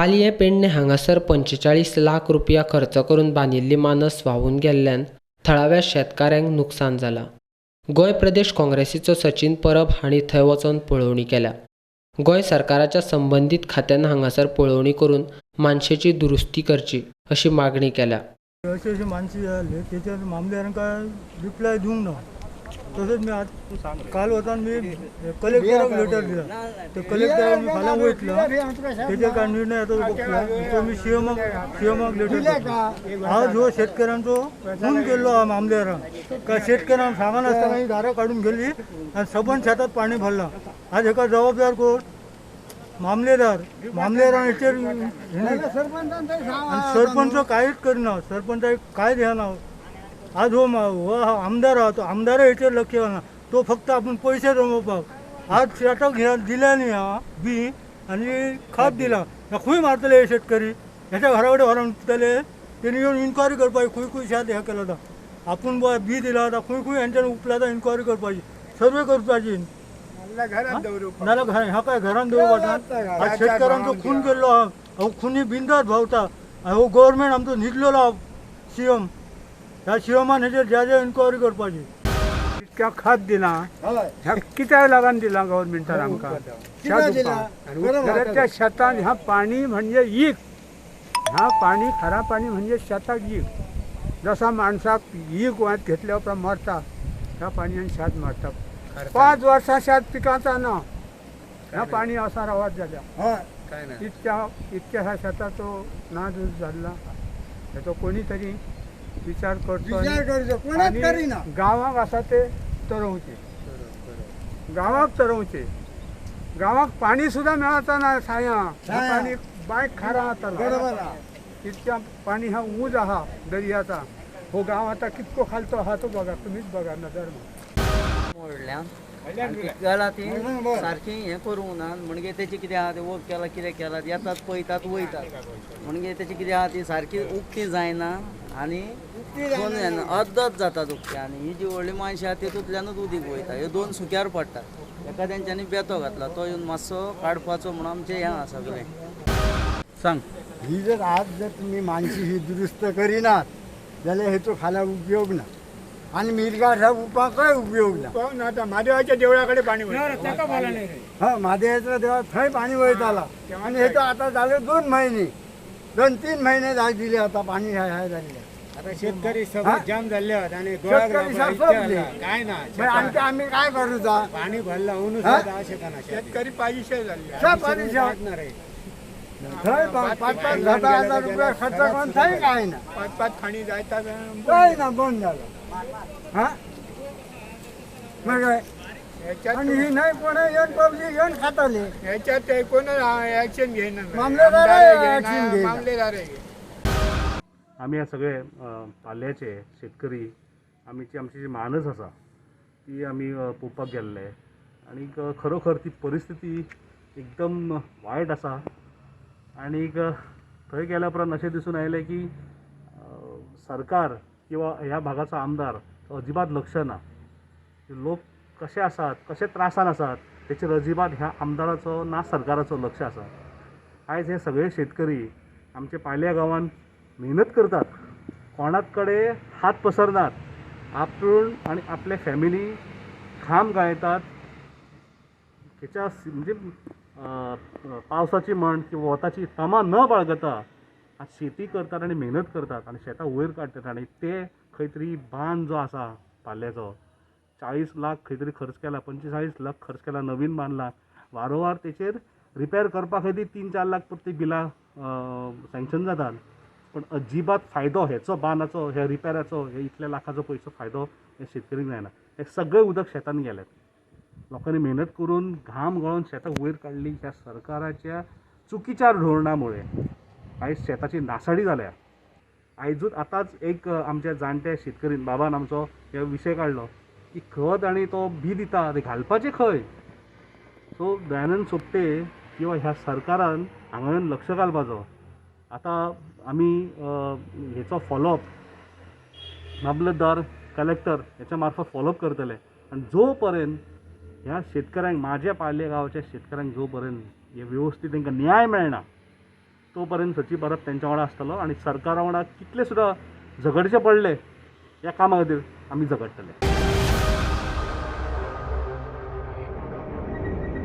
पालयें पेडणें हांगासर 45 लाख रुपया खर्च करून बांदिल्ली मानस व्हांवून गेल्ल्यान थळाव्या शेतकाऱ्यांक नुकसान जालां. गोंय प्रदेश काँग्रेसीचो सचीन परब हांणी थंय वचोन पळोवणी केल्या. गोंय सरकाराच्या संबंदीत खात्यान हांगासर पळोवणी करून मानशेची दुरुस्ती करची अशी मागणी केल्या. अशी अशी मानसी जाली तेचेर मामलेदारान काय रिप्लाय दिवंक ना. तशेंच मी आज काल वतान मी कलेक्टराक लेटर दिला. ते कलेक्टराक मी फाल्यां वयतलो, तेचेर काय निर्णय येता तो बघतलो. तो मी सीएमाक लेटर दितलो. आज हो शेतकऱ्यांचो खून केल्लो आहा मामलेदारान. काय शेतकऱ्यांक सांगनासतना ही दारां काडून गेली आनी सबंद शेतात पाणी भरलां. आज हेका जबाबदार कोण? मामलेदार. मामलेदारान हेचेर आनी सरपंच कांयच करना, सरपंचाक कांय ध्यान. आज हो हो आमदार आहा तो आमदारय हेचेर लक्ष घालना, तो फक्त आपूण पयशे जमोवपाक. आज शेताक दिल्या न्ही हा बी आनी खाद दिला, खंय मारतले हे शेतकरी? हेच्या घरा कडेन व्हरोन दितले? तेणी येवन इन्क्वायरी करपाची खंय खंय शेत हें केलां आतां. आपूण बी दिला आतां खंय खंय हेंच्यान उपला आतां इन्क्वायरी करपाची, सर्वे करपाची. नाल्यार ह्या काय घरान दवरपाक. आज शेतकऱ्यांचो खून केल्लो आहा, हो खुनी बिंदास भोंवता. हो गव्हर्मेंट आमचो न्हिदलेलो आहा सीएम. ह्या सीएमान हेचेर ज्या ज्या इन्क्वायरी करपाची. इतक्या खत दिलां ह्या कित्याक लागून दिलां गव्हर्मेंटान आमकां? जाल्यार त्या शेतान ह्या पाणी म्हणजे ईक, ह्या पाणी खरा पाणी म्हणजे शेताक ईक. जसा माणसाक ईक वांत घेतल्या उपरांत मरता, ह्या पाणयान शेत मरता. 5 वर्सां शेत पिकाचा ना, ह्या पाणी असा रावत जाल्या. इतक्या इतक्या ह्या शेताचो नाश जाल्ला. हेचो कोणी तरी विचार करचो. गांवाक आसा ते तरोवचे, गांवाक तरोवचे. गांवाक पाणी सुद्दां मेळता ना. साया पाणी बांय खारा जाता, इतक्या पाणी हा ऊंच आहा दर्याचा. हो गांव आतां कितको खालतो आहा तो बघा, तुमीच बघा नदर मोडल्यान गेला ती सारकी हें करूंक ना. म्हणजे तेची कितें आहा तें वर्क केलां कितें केलां, येतात पळयतात वयतात. म्हणजे तेची कितें आहा ती सारकी उक्ती जायना आनी जायना, अर्दच जातात उक्ती. आनी ही जी व्हडली मानशी आहा तितूंतल्यानूच उदीक वयता. ह्यो दोन सुक्यार पडटात. एका तेंच्यांनी बेतो घातला तो येवन मातसो काडपाचो म्हणून आमचें हें आहा सगळें. सांग, ही जर आज जर तुमी मानशी ही दुरुस्त करिनात जाल्यार हेचो फाल्यां उपयोग ना आनी मिरगार ह्या उपाकय उपयोग ना. आतां म्हादेवाच्या देवळा कडेन पाणी वयता. हा, म्हादेवाच्या देवळा थंय पाणी वयताला. आनी हेचो आतां जाले 2 महिने, 2-3 महिने जाय दिले आतां पाणी ह्या जाल्ले. आतां शेतकरी सगळे जाम जाल्ले आहात आनी शेतकरी सगळे काय ना, आमचे आमी काय करूचा? पाणी भरला शेतकरी पाहिजे जाल्ले. थंय 5-5 10,000 रुपया खर्च करून थंय काय ना, 5-5 खाणी जायता काय ना, बंद जालो. हा, मग आणि ही नाही कोण येऊन पब्लिक येऊन खाताले. ह्याच्यात कोण ऍक्शन घेयना, मामलेदार ऍक्शन घेयना. मामलेदार. आमी ह्या सगळे पाल्याचे शेतकरी आमची आमची जी मानस आसा ती आमी पळोवपाक गेल्ले आनी खरोखर ती परिस्थिती एकदम वायट आसा. आनीक थंय गेल्या उपरांत अशें दिसून आयलें की सरकार किंवा ह्या भागाचो आमदार अजिबात लक्ष ना. लोक कशे आसात, कशे त्रासान आसात तेचेर अजिबात ह्या आमदाराचो ना सरकाराचो लक्ष आसा. आयज हे सगळे शेतकरी आमचे पाल्या गांवांत मेहनत करतात, कोणाक कडेन हात पसरनात, आपूण आनी आपले फॅमिली घाम गाळटात. हेच्या म्हणजे पावसाची म्हण किंवा वताची तमा न बाळगता आज शेती करतात आनी मेहनत करतात आनी शेतां वयर काडटात. आनी ते खंय तरी बांद जो आसा पाल्याचो 40 लाख खंय तरी खर्च केला, 45 लाख खर्च केला, नवीन बांदला. वारंवार तेचेर रिपेर करपा खातीर 3-4 लाख परती बिलां सँक्शन जातात, पण अजिबात फायदो हेचो बांदाचो, ह्या रिपेराचो, हे इतल्या लाखाचो पयसो फायदो हे शेतकरीक जायना. हे सगळे उदक शेतान गेलें. लोकांनी मेहनत करून घाम गळोवन शेतां वयर काडली. ह्या सरकाराच्या चुकीच्या धोरणामुळे आयज शेताची नासाडी जाल्या. आयजूच आतांच एक आमच्या जाणट्या शेतकरीन बाबान आमचो हे विशय काडलो की खत आनी तो बी दिता ते घालपाचें खंय. सो दयानंद सोपटे किंवा ह्या सरकारान हांगा येवन लक्ष घालपाचो. आतां आमी हेचो फॉलोअप मामलतदार, कलेक्टर हेच्या मार्फत फॉलोअप करतले. आनी जो पर्यंत ह्या शेतकऱ्यांक, माझ्या पाले गांवच्या शेतकऱ्यांक जो पर्यंत हे व्यवस्थीत तांकां न्याय मेळना तो पर्यंत सची परब तेंच्या वांगडा आसतलो आनी सरकारा वांगडा कितले सुद्दां झगडचें पडलें ह्या कामा खातीर आमी झगडटले.